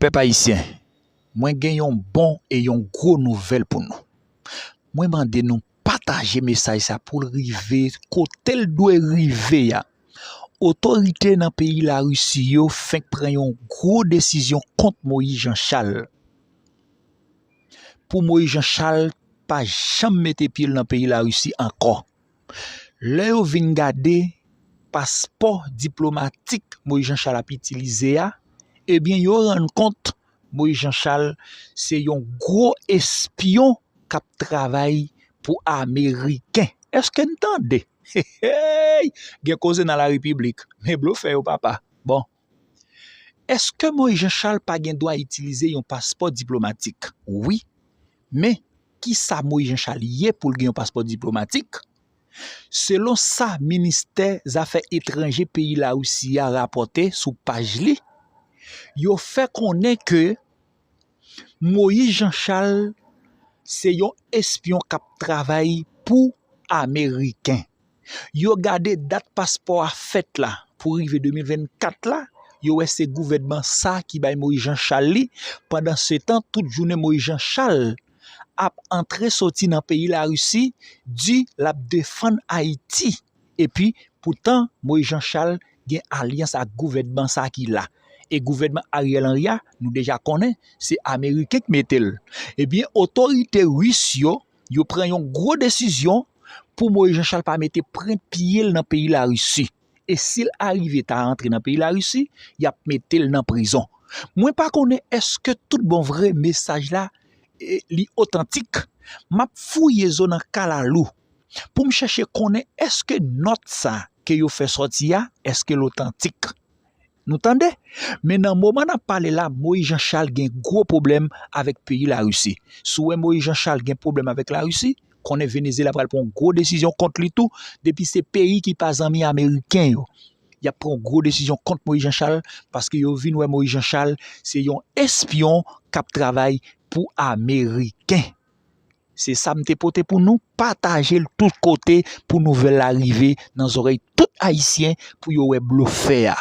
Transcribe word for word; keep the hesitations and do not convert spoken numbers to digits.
Pèp ayisyen, mwen gen yon bon e yon gwo nouvèl pou nou. Mwen mande nou pataje mesaj sa pou l rive kote l dwe rive a. Otorite nan peyi Larisi yo fenk pran yon gwo desizyon kont Moyiz Janchal. Pou Moyiz Janchal pa janm mete pye l nan peyi Larisi ankò. Lè yo vin gade paspò diplomatik Moyiz Janchal ap itilize a, ebyen, yo rann kont Moyiz Janchal se yon gwo espyon k ap travay pou Ameriken. Èske n tande? Hey! Gen koze nan la repiblik. Men blofè yo, papa. Bon. Èske Moyiz Janchal pa gen dwa itilize yon paspò diplomatik? Wi. Men, kisa Moyiz Janchal ye pou l gen yon paspò diplomatik? Selon sa ministè zafè etranje peyi Larisi a rapòte sou paj li, yo fè konnen ke Moyiz Janchal se yon espyon k ap travay pou Ameriken. Yo gade dat paspò a fèt la pou rive de mil vennkat la, yo wè se gouvènman sa ki bay Moyiz Janchal li. Pandansetan, tout jounen Moyiz Janchal ap antre soti nan peyi Larisi, di l ap defann Ayiti. Epi, poutan, Moyiz Janchal gen alyans ak gouvènman sa ki la. E gouvènman Ariel Henry a, nou deja konnen, se Ameriken k mete l. Ebyen, otorite ris yo, yo pran yon gwo desizyon pou Moyiz Janchal pa mete pwen pye l nan peyi Larisi. E si l arive ta antre nan peyi Larisi, y ap mete l nan prizon. Mwen pa konnen èske tout bon vre mesaj la, e, li otantik. M ap fouye zo nan kalalou pou m chèche konnen èske nòt sa ke yo fè sòti a, èske l otantik. Nou tande? Men nan moman n ap pale la, Moyiz Janchal gen gwo pwoblèm avèk peyi Larisi. Si w wè Moyiz Janchal gen pwoblèm avèk Larisi, konnen Venezyela pral pran yon gwo desizyon kont li tou, depi se peyi ki pa zanmi Ameriken yo. Y ap pran yon gwo desizyon kont Moyiz Janchal, paske yo vin wè Moyiz Janchal se yon espyon k ap travay pou Ameriken. Se sa m te pote pou nou, pataje l tout kote pou nouvèl la rive nan zòrèy tout Ayisyen pou yo wè blofè a.